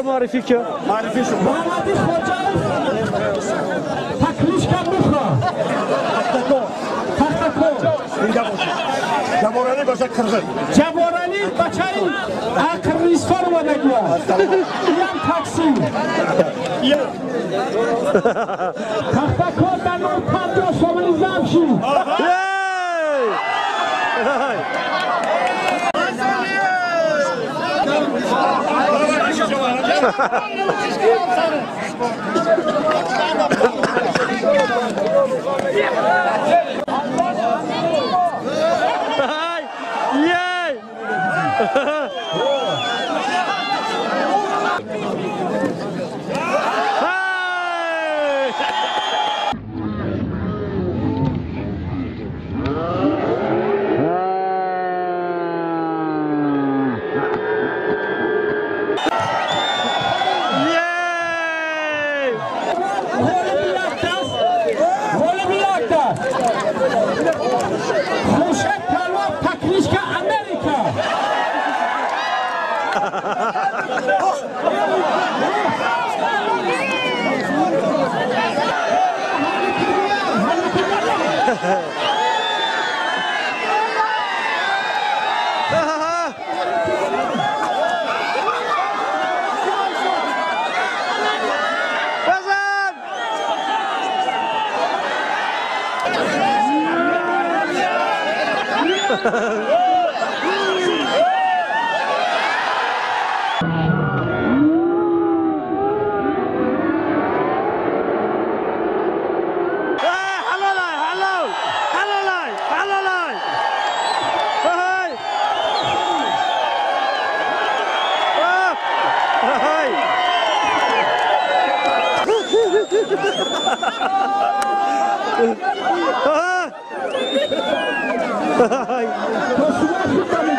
Худро муаррифӣ кун. Муаррифӣ шуд. Муҳаммади Хоҷаев, по кличке Муха. Пахтакор. Зинда бошед. Ҷаборалӣ боша қирғиз. Ҷаборалӣ бачаи Қирғизистон омадагиаст. Иам такси. Пахтакор дар 0,50 сомонӣ зам шуд. Yay! Хушак палван, по кличке Америка. Базан! То шумо шуд.